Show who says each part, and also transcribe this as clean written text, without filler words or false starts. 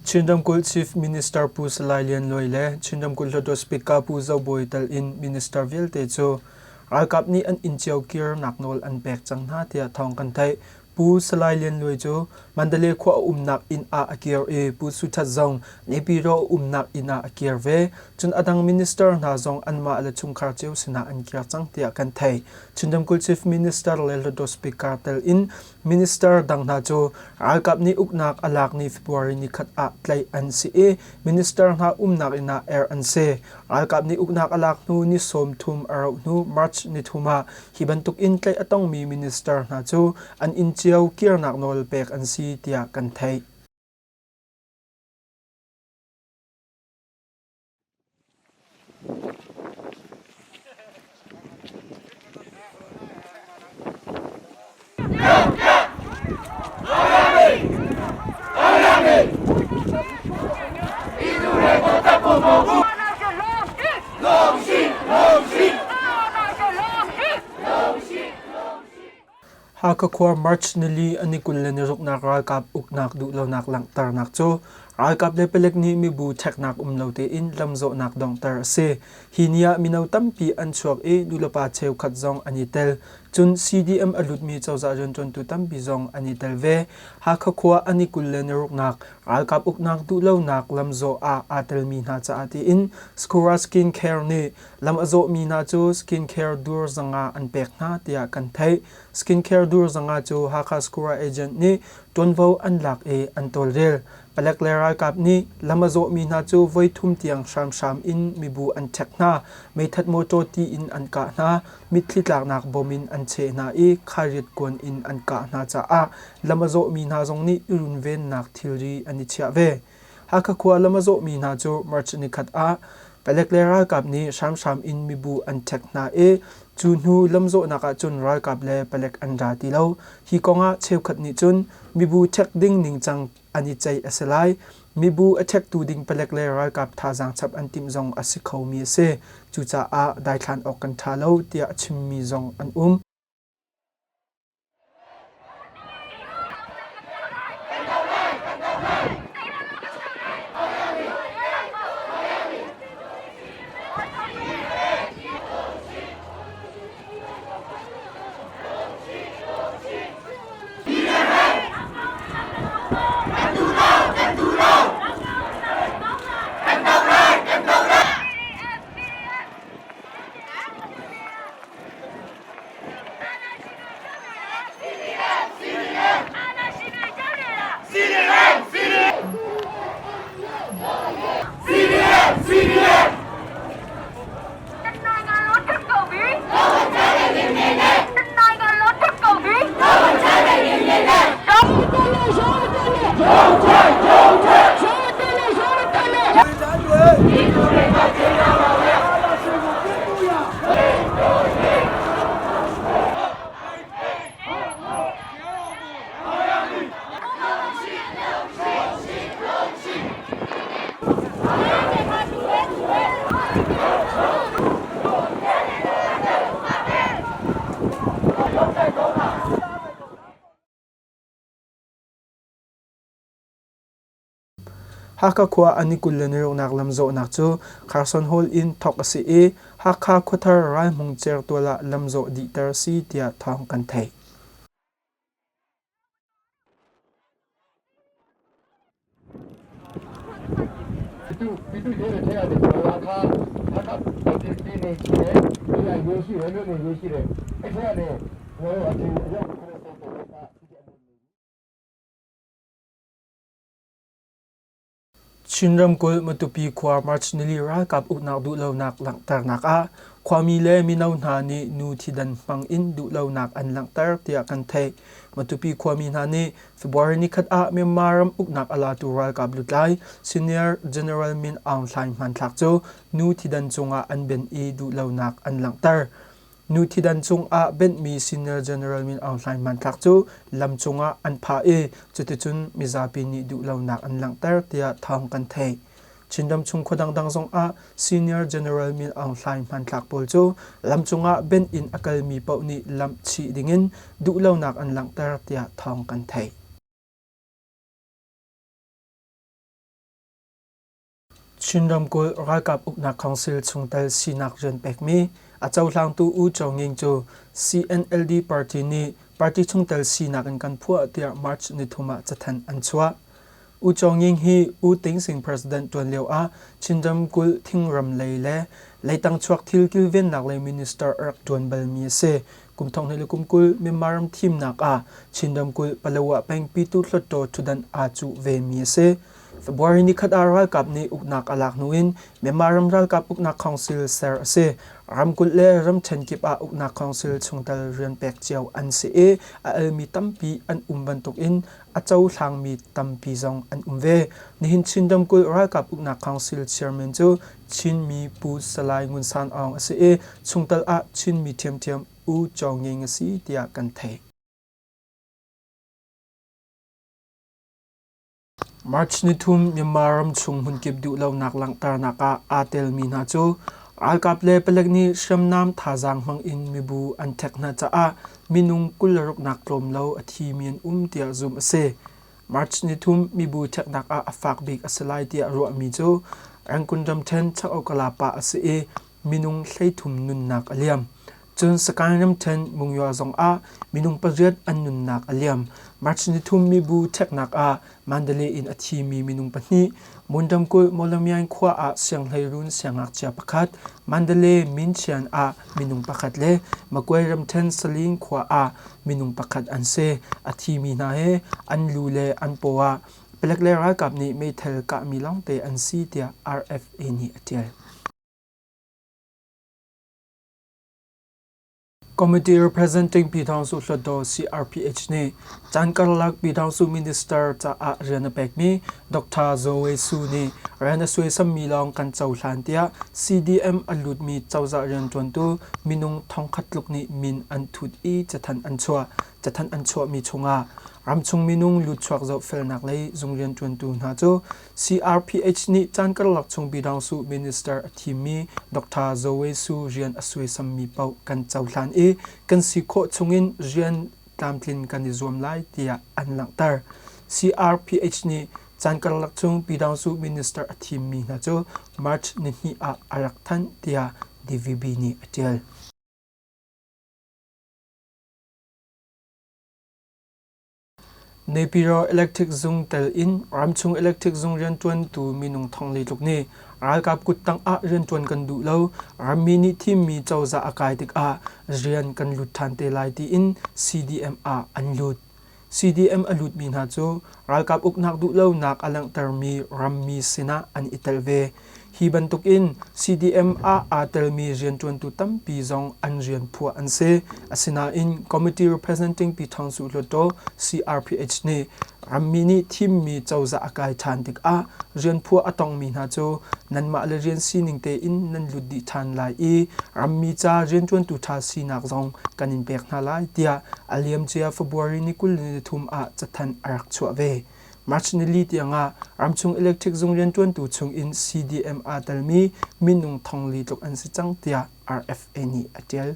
Speaker 1: Chin ramkulh Chief Minister Pu Salai Lian Luai le Chin ramkulh Hluttaw Speaker Pu Zo Bawi tel in minister vialte cu ralkap nih an inn cio kirnak nawl an pek cang hna tiah thawng kan theih. Pu Salai Lian Luai cu Mandalay khua a umnak inn ah a kir i Pu Su That zong Naypyidaw a umnak inn ah a kir ve. Cun a dang minister hna zong anmah le chungkhar cio sinah an kir cang tiah kan theih. Chin ramkulh Chief Minister le Hluttaw Speaker tel in Minister dang hna cu ralkap nih uknak a lak ni February nikhat ah tlaih an si i minister hna umnak inn ah erh an si. Ralkap nih uknak a lak hnu ni 30 a rauh hnu March nithum ah hi bantuk in tlaih a tongmi minister hna cu an inn cio kirnak nawl pek an si tiah kan theih. Hakha khua March nili an i 26 nak ralkap uknak duhlonak langhternak cu ralkap le palek nih mibu ṭheknak um lo tein lamzawhnak donghter a si. Hi ni ah mino tampi an chuak i nulepa cheukhat zong an i tel. Cun CDM a lutmi cozah rianṭuantu tampi zong an i tel ve. Hakha khua an i 26 nak ralkap uknak duhlonak lamzawh ah aa telmi hna caah tiin Sakura Skin Care nih lam a zawhmi hna cu skin care dur zanga an pek hna tiah kan theih. Skin care dur zanga cu Hakha Sakura agent nih ṭuanvo an lak i an tawlrel. Palek le ralkap nih lam a zawhmi hna cu voithum tiang hramhram in mibu an ṭhek hna, meithat mawṭaw ti in an kah hna, mitthli tlaknak bom in an cheh hna i khairiat kuan in an kah hna caah lam a zawhmi hna zong nih i runvennak thilri an i chiah ve. Hakha khua lam a zawhmi hna cu March nikhat ah palek le ralkap nih hramhram in mibu an ṭhek hna i cu hnu lamzawhnak ah cun ralkap le palek an ra ti lo. Hi kong ah cheukhat nih cun mibu ṭhek ding ningcang an i ceih a si lai. Mibu a ṭhektu ding palek le ralkap thazaang chap an timh zong a si khomi a si. Cucaah daithlan awk kan ṭha lo tiah a chimmi zong an um. Hakha khua an i 26nak lamzawhnak cu Carson Hall in thawk a si i Hakha khuathar Ralhmung certual ah lamzawh dihter a si tiah thawng kan theih. Chin ramkulh Matupi khua March nili ralkap uknak duhlonak langhternak ah khuami le mino hna nih nu thidan hmang in duhlonak an langhter tiah kan theih. Matupi khuami hna nih February nikhat ah Myanmar ram uknak a latu ralkap lutlai Senior General Min Aung Hlaing hmanthlak cu nu thidan cungah an benh i duhlonak an langhter. Nu thidan cungah benhmi Senior General Min Aung Hlaing hmanthlak cu lam cungah an phah i cuticun mizapi nih duhlonak an langhter tiah thawng kan theih. Chinram chung khua dangdang zongah Senior General Min Aung Hlaing hmanthlak pawl cu lam cungah benh in a kalmi paoh nih lamh chih dingin duhlonak an langhter tiah thawng kan theih. Chin ramkulh ralkap uknak council chungtel sinak rian pekmi a cohlangtu U Cho Nging cu CNLD party nih party chungtel sinak in kan phuah tiah March nithum ah cathanh an chuah. U Cho Nging hi U Ting Sing president ṭuan lio ah Chin ramkulh thingram lei le leitang chuak thil kilvennak lei minister a rak ṭuan balmi a si. Kum 2020 Myanmar ram thimnak ah Chin ramkulh Palawa peng Pyituh Hluttaw ṭhutdan aa cuh vemi a si. February nikhat ah ralkap nih uknak a lak hnu in Myanmar ram ralkap uknak council ser a si. Ramkulh le ramṭhen kip ah uknak council chungtel rian pek cio an si i a elmi tampi an um bantukin a cohlangmi tampi zong an um ve. Nihin Chin ramkulh ralkap uknak council chairman cu Chinmi Pu Salai Ngun San Aung a si i chungtel ah Chinmi ṭhiamṭhiam U Chaw Nging a si tiah kan theih. March nithum Myanmar ramchung hmunkip duhlonak langhternak ah aa telmi hna cu ralkap le palek nih hriamnam thazaang hmang in mibu an ṭhek hna caah minung 26 nak tlawm lo a thimi an um tiah zumh a si. March nithum mibu ṭheknak ah a fak bik a si lai tiah ruahmi cu Rangoon ramṭhen Chak-Okala a si i minung 13 nunnak a liam. Cun Sagaing ramṭhen Mungyaw zong ah minung pariat an nunnak a liam. March nithum mibu ṭheknak ah Mandalay in a thimi minung pahnih, Mon ramkulh Mawlamyine khua ah sianghleiruun siangngakchia pakhat, Mandalay Minchian ah minung pakhat le Magway ramṭhen Salin khua ah minung pakhat an si. A thimi hna hi an lu le an paw ah palek le ralkap nih meithal kahmi lawngte an si tiah RFA nih a ṭial. Committee Representing Pyidawngsu Hluttaw CRPH nih caan karlak Pyidawngsu Minister caah rian a pekmi Dr. Zaw Wei Su nih rian a suaisammi lawng kan cohlan tiah CDM a lutmi cozah rianṭuantu minung thongkhat tluk nih min an thut i cathanh an chuah. Cathanh an chuahmi chungah ramchung minung lutchuak zohfelnak lei zung rianṭuantu hna cu CRPH nih caan karlak chung Pyidawngsu Minister a thimmi Dr. Zaw Wei Su rian a suaisammi paoh kan cohlan i kan si khawh chungin rian tlamtlin kan i zuam lai tiah an langhter. CRPH nih caan karlak chung Pyidawngsu Minister a thimmi hna cu March nihnih ah a rak thanh tiah DVB nih a ṭial. Naypyidaw Electric Zung tel in ramchung electric zung rianṭuantu minung thongli tluk nih ralkap kuttang ah rianṭuan kan duh lo, rammi nih thimmi cozah a kai tikah rian kan lut ṭhan te lai tiin CDM ah an lut. CDM a lutmi hna cu ralkap uknak duhlonak a langhtermi rammi sinah an i tel ve. Hi bantukin CDM ah aa telmi rianṭuantu tampi zong an rian phuah an si. Asinain Committee Representing Pyithawngsuh Hluttaw CRPH nih rammi nih thimmi cozah a kai ṭhan tikah rian phuah a tongmi hna cu nanmah le rian sining tein nan lut dih ṭhan lai i rammi ca rianṭuantu ṭha sinak zong kan in pek hna lai tiah a liamcia February ni 23 ah cathanh a rak chuah ve. March nili tiangah ramchung electric zung rianṭuantu chungin CDM aa telmi minung thongli tluk an si cang tiah RFA nih a ṭial.